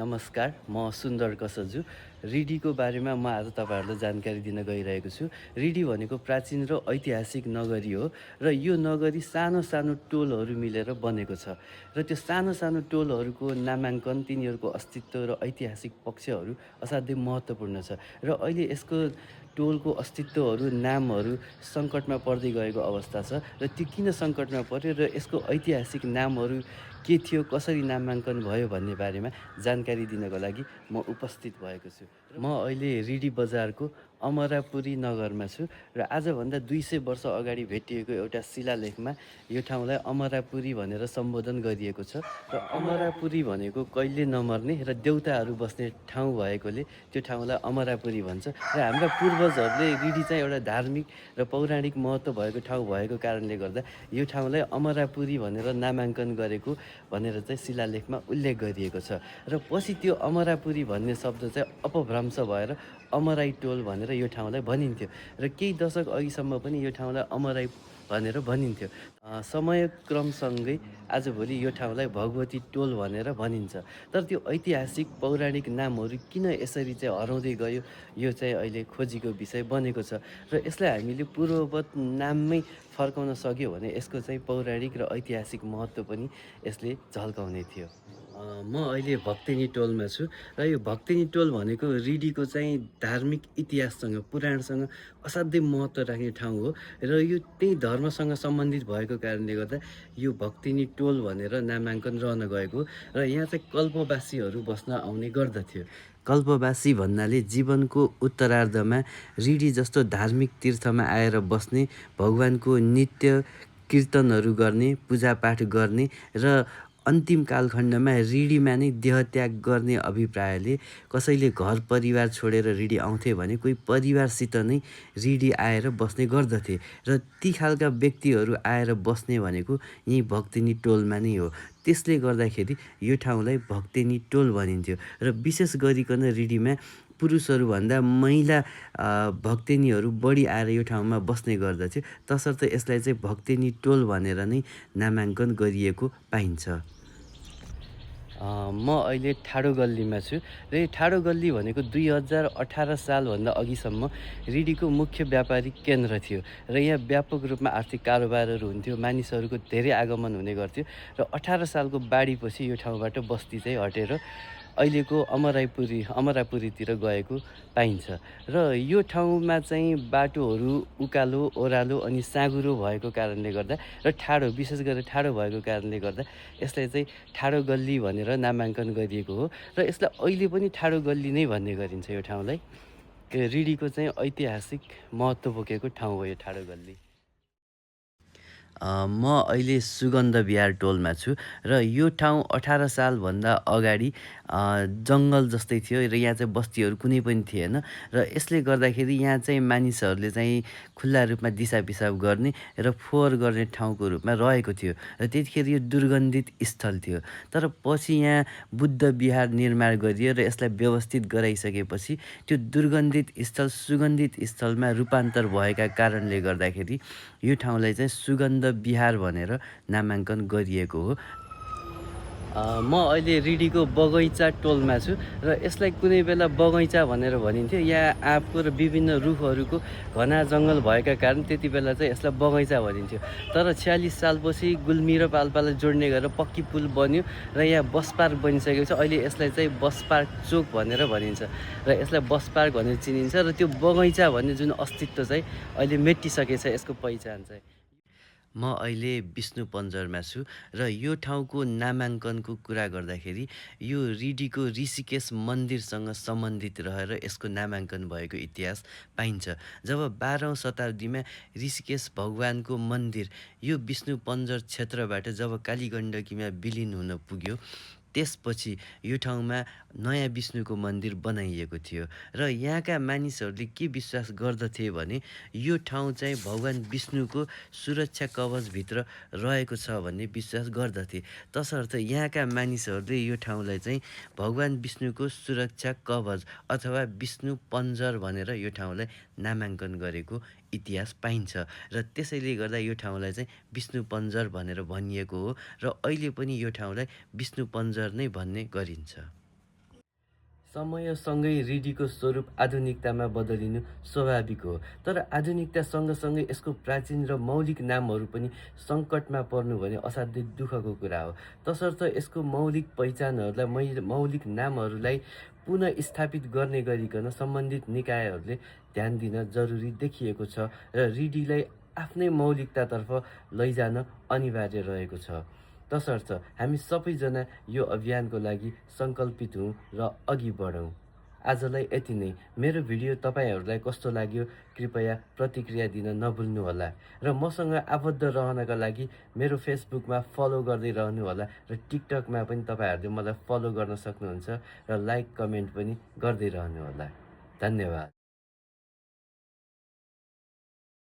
नमस्कार, म सुन्दर कसजु। रिडीको बारेमा म आज तपाईँहरूलाई जानकारी दिन गइरहेको छु। रिडी भनेको प्राचीन र ऐतिहासिक नगरी हो र यो नगरी सानो-सानो टोलहरू मिलेर बनेको छ र त्यो सानो-सानो टोलहरूको नामाङ्कन, तिनीहरूको अस्तित्व र ऐतिहासिक पक्षहरू असाध्यै महत्त्वपूर्ण छ र अहिले यसको टोलको अस्तित्वहरू, नामहरू सङ्कटमा पर्दै गएको अवस्था छ र त्यो किन सङ्कटमा पर्यो र यसको ऐतिहासिक नामहरू के थियो, कसरी नामाङ्कन भयो भन्ने बारेमा जानकारी दिनको लागि म उपस्थित भएको छु। म अहिले रिडी बजारको अमरापुरी नगरमा छु र आजभन्दा 200 वर्ष अगाडि भेटिएको एउटा शिलालेखमा यो ठाउँलाई अमरापुरी भनेर सम्बोधन गरिएको छ र अमरापुरी भनेको कहिले नमर्ने र देउताहरू बस्ने ठाउँ भएकोले त्यो ठाउँलाई अमरापुरी भन्छ र हाम्रा पूर्वजहरूले रिडी चाहिँ एउटा धार्मिक र पौराणिक महत्त्व भएको ठाउँ भएको कारणले गर्दा यो ठाउँलाई अमरापुरी भनेर नामाङ्कन गरेको भनेर चाहिँ शिलालेखमा उल्लेख गरिएको छ र पछि त्यो अमरापुरी भन्ने शब्द चाहिँ अपभ्रंश भएर अमराई टोल भनेर यो ठाउँलाई भनिन्थ्यो र केही दशक अघिसम्म पनि यो ठाउँलाई अमराई भनेर भनिन्थ्यो। समयक्रमसँगै आजभोलि यो ठाउँलाई भगवती टोल भनेर भनिन्छ। तर त्यो ऐतिहासिक पौराणिक नामहरू किन यसरी चाहिँ हराउँदै गयो, यो चाहिँ अहिले खोजीको विषय बनेको छ र यसलाई हामीले पूर्ववत नाममै फर्काउन सक्यो भने यसको चाहिँ पौराणिक र ऐतिहासिक महत्त्व पनि यसले झल्काउने थियो। म अहिले भक्तिनी टोलमा छु र यो भक्तिनी टोल भनेको रिडीको चाहिँ धार्मिक इतिहाससँग, पुराणसँग असाध्यै महत्त्व राख्ने ठाउँ हो र यो त्यही धर्मसँग सम्बन्धित भएको कारणले गर्दा यो भक्तिनी टोल भनेर नामाङ्कन रहन गएको र यहाँ चाहिँ कल्पवासीहरू बस्न आउने गर्दथ्यो। कल्पवासी भन्नाले जीवनको उत्तरार्धमा रिडी जस्तो धार्मिक तीर्थमा आएर बस्ने, भगवानको नित्य कीर्तनहरू गर्ने, पूजापाठ गर्ने र अन्तिम कालखण्डमा रिडीमा नै देहत्याग गर्ने अभिप्रायले कसैले घर परिवार छोडेर रिडी आउँथे भने कोही परिवारसित नै रिडी आएर बस्ने गर्दथे र ती खालका व्यक्तिहरू आएर बस्ने भनेको यहीँ भक्तिनी टोलमा नै हो। त्यसले गर्दाखेरि यो ठाउँलाई भक्तिनी टोल भनिन्थ्यो र विशेष गरिकन रिडीमा पुरुषहरूभन्दा महिला भक्तिनीहरू बढी आएर यो ठाउँमा बस्ने गर्दथ्यो। तसर्थ यसलाई चाहिँ भक्तिनी टोल भनेर नै नामाङ्कन गरिएको पाइन्छ। म अहिले ठाडो गल्लीमा छु र यो ठाडो गल्ली भनेको 2018 सालभन्दा अघिसम्म रिडीको मुख्य व्यापारिक केन्द्र थियो र यहाँ व्यापक रूपमा आर्थिक कारोबारहरू हुन्थ्यो, मानिसहरूको धेरै आगमन हुने गर्थ्यो र 18 सालको बाढीपछि यो ठाउँबाट बस्ती चाहिँ हटेर अहिलेको अमरापुरीतिर गएको पाइन्छ र यो ठाउँमा चाहिँ बाटोहरू उकालो, ओह्रालो अनि साँघुरो भएको कारणले गर्दा र ठाडो, विशेष गरेर ठाडो भएको कारणले गर्दा यसलाई चाहिँ ठाडो गल्ली भनेर नामाङ्कन गरिएको हो र यसलाई अहिले पनि ठाडो गल्ली नै भन्ने गरिन्छ यो ठाउँलाई। रिडीको चाहिँ ऐतिहासिक महत्त्व बोकेको ठाउँ हो यो ठाडो गल्ली। म अहिले सुगन्ध विहार टोलमा छु र यो ठाउँ 18 सालभन्दा अगाडि जङ्गल जस्तै थियो र यहाँ चाहिँ बस्तीहरू कुनै पनि थिएन र यसले गर्दाखेरि यहाँ चाहिँ मानिसहरूले चाहिँ खुल्ला रूपमा दिसा-पिसाब गर्ने र फोहोर गर्ने ठाउँको रूपमा रहेको थियो र त्यतिखेर यो दुर्गन्धित स्थल थियो। तर पछि यहाँ बुद्ध विहार निर्माण गरियो र यसलाई व्यवस्थित गराइसकेपछि त्यो दुर्गन्धित स्थल सुगन्धित स्थलमा रूपान्तर भएका कारणले गर्दाखेरि यो ठाउँलाई चाहिँ सुगन्ध विहार भनेर नामाङ्कन गरिएको हो। म अहिले रिडीको बगैँचा टोलमा छु र यसलाई कुनै बेला बगैँचा भनेर भनिन्थ्यो। यहाँ आँपको र विभिन्न रुखहरूको घना जङ्गल भएका कारण त्यति बेला चाहिँ यसलाई बगैँचा भनिन्थ्यो। तर 46 सालपछि गुल्मी र पाल्पालाई जोड्ने गरेर पक्की पुल बन्यो र यहाँ बस पार्क बनिसकेको छ। अहिले यसलाई चाहिँ बस पार्क चोक भनेर भनिन्छ र यसलाई बस पार्क भनेर चिनिन्छ र त्यो बगैँचा भन्ने जुन अस्तित्व चाहिँ अहिले मेटिसकेको छ, यसको पहिचान चाहिँ। म अहिले विष्णु पन्जरमा छु र यो ठाउँको नामाङ्कनको कुरा गर्दाखेरि यो रिडीको ऋषिकेश मन्दिरसँग सम्बन्धित रहेर यसको नामाङ्कन भएको इतिहास पाइन्छ। जब 12औँ शताब्दीमा ऋषिकेश भगवानको मन्दिर यो विष्णु पन्जर क्षेत्रबाट जब कालीगण्डकीमा विलिन हुन पुग्यो, त्यसपछि यो ठाउँमा नयाँ विष्णुको मन्दिर बनाइएको थियो र यहाँका मानिसहरूले के विश्वास गर्दथे भने यो ठाउँ चाहिँ भगवान विष्णुको सुरक्षा कवचभित्र रहेको छ भन्ने विश्वास गर्दथे। तसर्थ यहाँका मानिसहरूले यो ठाउँलाई चाहिँ भगवान विष्णुको सुरक्षा कवच अथवा विष्णु पन्जर भनेर यो ठाउँलाई नामाङ्कन गरेको इतिहास पाइन्छ र त्यसैले गर्दा यो ठाउँलाई चाहिँ विष्णु पन्जर भनेर भनिएको हो र अहिले पनि यो ठाउँलाई विष्णु पन्जर नै भन्ने गरिन्छ। समयसँगै रिडीको स्वरूप आधुनिकतामा बदलिनु स्वाभाविक हो, तर आधुनिकता सँगसँगै यसको प्राचीन र मौलिक नामहरू पनि सङ्कटमा पर्नु भने असाध्यै दुःखको कुरा हो। तसर्थ यसको मौलिक पहिचानहरूलाई मौलिक नामहरूलाई पुनः स्थापित गर्ने गरिकन सम्बन्धित निकायहरूले ध्यान दिन जरुरी देखिएको छ र रिडीलाई आफ्नै मौलिकतातर्फ लैजान अनिवार्य रहेको छ। तसर्थ हामी सबैजना यो अभियानको लागि सङ्कल्पित हौँ र अघि बढौँ। आजलाई यति नै। मेरो भिडियो तपाईँहरूलाई कस्तो लाग्यो कृपया प्रतिक्रिया दिन नभुल्नुहोला र मसँग आबद्ध रहनका लागि मेरो फेसबुकमा फलो गर्दै रहनुहोला र टिकटकमा पनि तपाईँहरूले मलाई फलो गर्न सक्नुहुन्छ र लाइक कमेन्ट पनि गर्दै रहनुहोला। धन्यवाद।